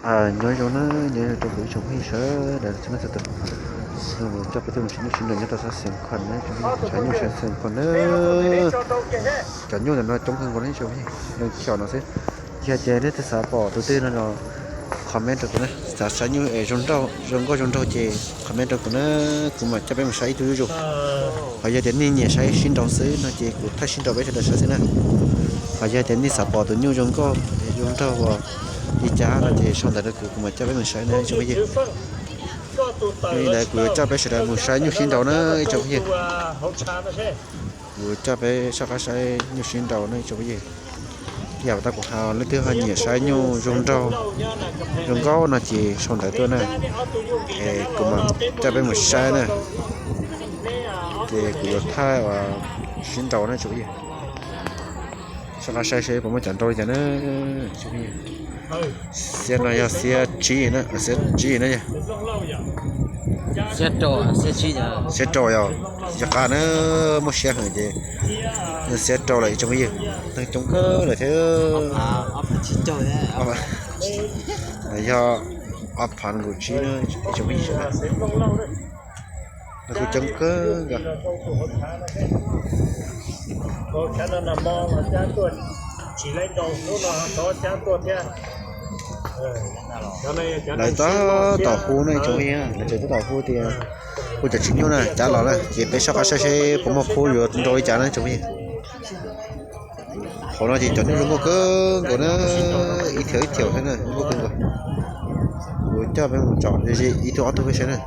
Nyob zoo na, nyob zoo rau kuv ib tsoom phooj ywg sawv daws txhua leej txhua tus. Coj peb tuaj mus saib nyuj sib nraus nyob rau sab Xeev Khuam na, saib nyuj sab Xeev Khuam na. Cov nyuj ntawm no coob kawg nkaus li, zoo khiav no xwb. Yog tias leej twg xav pom tus twg no los comment rau kuv na, xav saib nyuj es zoo nkauj zoo nraug ces comment rau kuv na, kuv mam coj peb mus saib ib tug zuj zus. Hos yog tias nej nyiam saib sib nraus xwb no ces kuv thaij sib nraus peb sawv daws saib xwb na. Hos yog tias nej xav pom tus nyuj zoo nkauj zoo nraug uas li cas no ces sau ntawv rau kuv, kuv mam coj peb mus saib na ib tsoom phooj ywg. Li ntawd kuv yuav coj peb sawv daws mus saib nyuj sib nraus na ib tsoom phooj ywg. Kuv coj peb soj qab saib nyuj sib nraus na ib tsoom phooj ywg. Yam tau kuv hais, leej twg ho nyiam saib nyuj zoo nraug zoo nkauj no ces sau ntawv tuaj na, es kuv mam coj peb mus saib na. Ces kuv yuav thaij uas sib nraus na ib tsoom phooj ywg. Soj qab saib seb puas muaj cov nraus li cas na. Xiab no yog xiab tsib na, xiab tsib na yog. Xiab rau yog, yog qab na, muaj siab heev ces xiab rau lawm ib tsoom phooj ywg. Neeg coob kawg lawm thiab. Yog ob phav nees nkaum tsib na ib tsoom phooj ywg. Neeg kuj coob kawg nkaus. Lawv tab tom hu na ib tsoom phooj ywg, lawv tseem tab tom hu tias hu cov tsis nyuj na cab los na, ces peb soj qab saib seb puas muaj khub yuav nraus li cas na ib tsoom phooj ywg. Qhov no ces cov nyuj zoo nkauj kawg nkaus na, ib thiaum ib thiaum thiab na, zoo nkauj kawg nkaus. Kuv coj peb mus tsom ze ib tug ob tug peb saib na.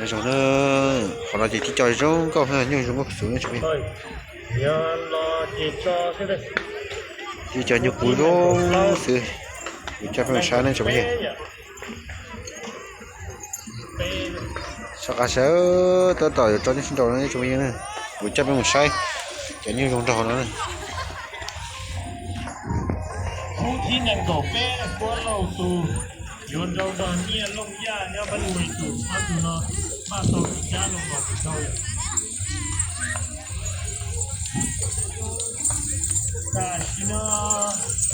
Qhov no ces cib co zoo nkauj, nyuj zoo nkauj kawg xwb na tsoom phooj ywg. Cib co nyuj qus zoo xwb. Kuv coj peb mus saib na tsoom phooj ywg. Soj qab saib, tab tom yuav tso nyuj sib nraus no tsoom phooj ywg na. Kuv coj peb mus saib cov nyuj zoo nraug no na. Khub thib nees nkaum peb, Kuab Lauj tus yuav nrau nrog Nyiaj Looj Yaj nyob Pab Lug tus, ob tug no maj tau tus cab los kom tsis tau. Tam sim no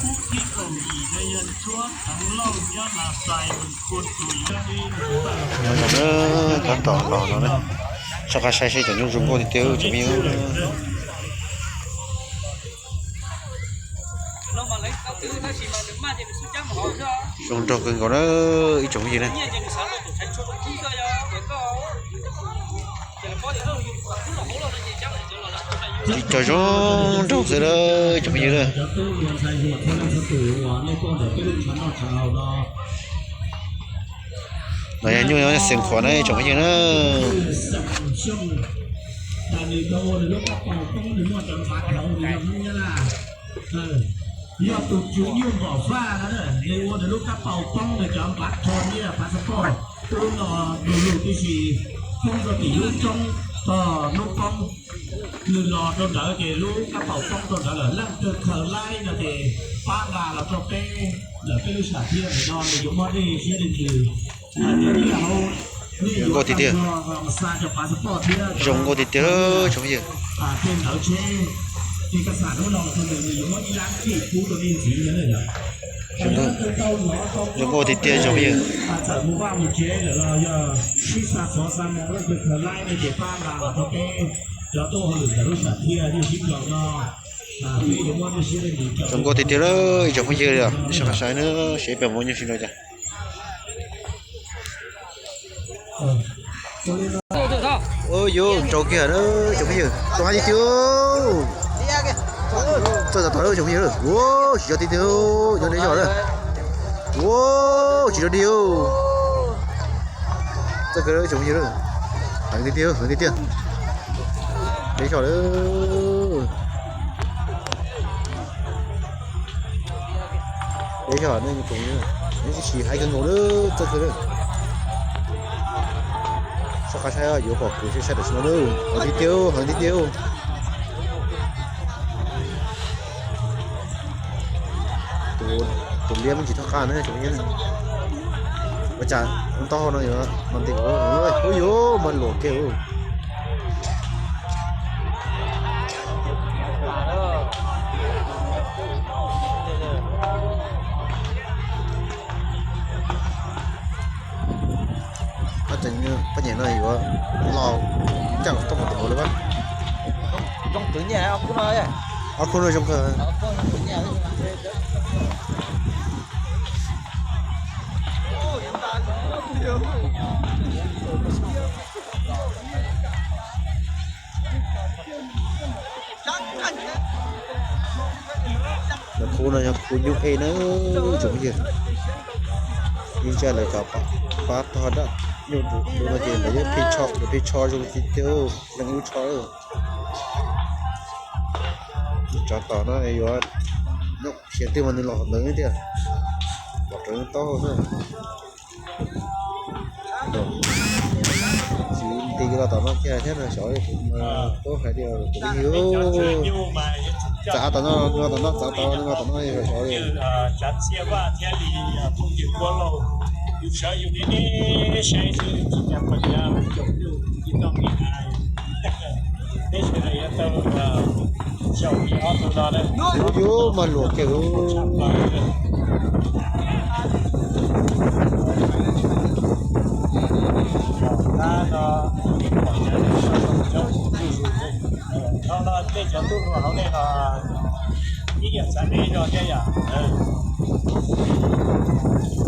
khub thib kaum yim no yog Ntsuab Teev Lauj nyob Nas Xais tus yuav. Tab tom los no na, soj qab saib seb cov nyuj zoo nkauj tiag tiag tsoom phooj ywg. Zoo nraug kawg nkaus na ib tsoom phooj ywg na. Cib co zoo nraug xwb na ib tsoom phooj ywg na. No yog nyuj Xeev Khuam na ib tsoom phooj ywg na. Yog tus tswv nyuj npom faj no, nws ua nws lub kab paus poob nws cov npav rho nyiaj passport, ub no du lug tib si, poob rau tim lub roob tog hnub poob. Nws los rau nrad ces lub kab paus poob rau nrad lawm, leej twg khaws laib no ces pab nqa los rau peb ntawm peb lub sam thiaj no nws yuav muab dej siab dej ntsws. Zoo nkauj tiag tiag. Zoo nkauj tiag tiag tsoom phooj ywg. Zoo nkauj tiag tiag tsoom phooj ywg. Zoo nkauj tiag tiag ib tsoom phooj ywg, soj qab saib na, seb puas muaj nyuj sib nraus cas. Yuav nraus kiag na tsoom phooj ywg, tau hais tiag tiag. Txawj tau tau tsoom phooj ywg, ua tsis yog tiag tiag, nyob deb zog na. Ua tsis yog dig. Txawj kawg tsoom phooj ywg, heev tiag tiag, heev tiag tiag. Deb zog lawm. Peb yog nej tus, nej tsis hais kawg nkaus lawm, txawj kawg lawm. Soj qab saib yuav pom kuv seb saib tam sim no na, heev tiag tiag, heev tiag tiag. Tus liab me ntsis thoj qab na, ua cas taub hau no yuav mas nti, ua yuav mas luam kiag. Yuav los caj kom tau tus hauv lawm. Ob khub no zoo kawg. Lawv khub no yog khub nyuj ej na, tsoom phooj ywg. Yeej tsa lawv cov pab tog dab nyuj rau no ces lawv yeej pheej tsho, lawv pheej tsho zoo li tiag, leej lub tsho. Tsov tom no yuav nyob khiav twg mas nws los hauv ntawd tiag, pom raws taub hau xwb. Tsis nti los tom no kiag thiab no xyov, kuv mas tub hais tias kuv ib yus txav tom no, no tom no, txav tom no, no tom no xyov li. Yus mas luam kiag.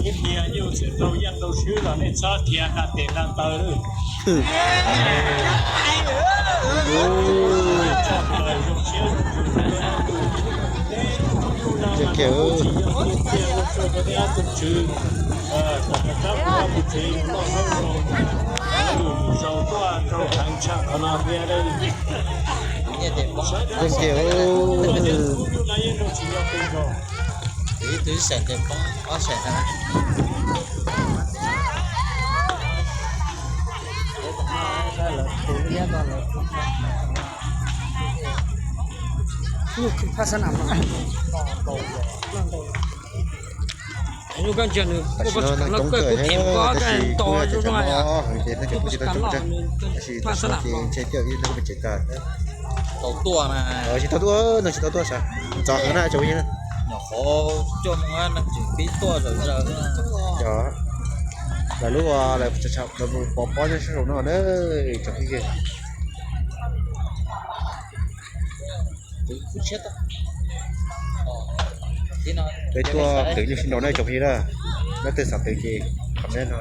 Ib pliag nyuj txawm rau yeej rau swb los nej txhob dhia nqa tes nqa taw lawm. Ib tug ib saim ces poob ob saim ntag. Nyuj khwv phab sab nam no. Nyuj koj ntsia nws kuj koj tsis kam loj, koj kuj them koj, koj tos zoo zoo. Koj tsis kam loj, nws phab sab nam no. Tau tuaj mas. Tsis tau tuaj, nws tsis tau tuaj sav. Txog heev na tsoom phooj ywg. Nyuam qhuav cuaj moo nees tseem pib tuaj zom zaws. Yog lawv lub, lawv pov pob nyob sab saum no na tsoom phooj ywg. Peb tuaj kwv nyuj sib nraus na tsoom phooj yw na. Leej twg xav twv ces comment no.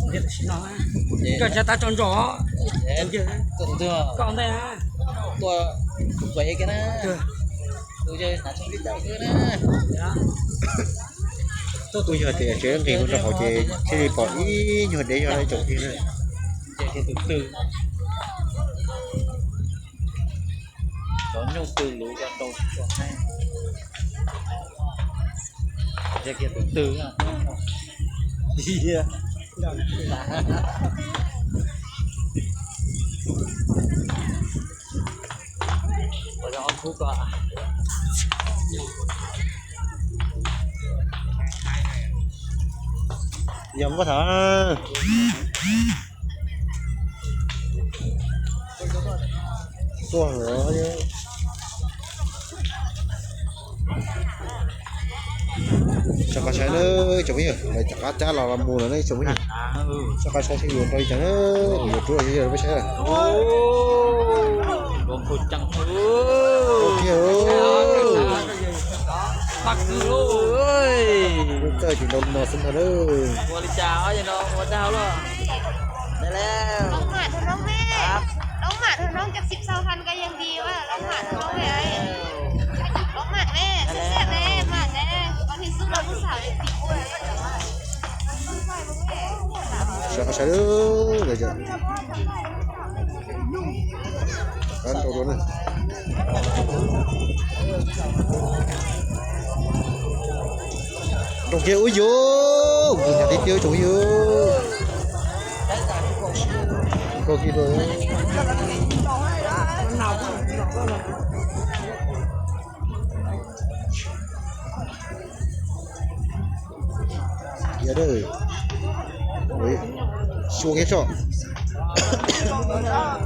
Koj tsis tau na, koj tsis tau tso ntsoov. Koj ntej na. Kuj yog tias tsev nqis mus rau hauv ces thiaj li pom ib nyuag deb zog ib tsoom phooj ywg na. Cov nyuj twg luv cov nraus tsis tshua haib. Tus twg Yog muab tham. Tuaj hauv. Soj qab saib na tsoom phooj ywg, lawv cov qab cab los los mus lawm na tsoom phooj ywg. Soj qab saib seb yuav nrau li cas na, kuv yuav rub los yog peb saib. Lub txawj ces nrau no xwb ntag lauj. Loob mem, loob mem, cov xib sau hanh ko yeej nti, loob mem, loob mem, sib xiab ne, mem ne, ua thib xub los kuj xav. Sawv, sawv lawm. Nrau kiag ub yus, nyuj nyam tiag tiag tsoom phooj ywg. Nrau kiag rau. Yog, xyuas kiag tso.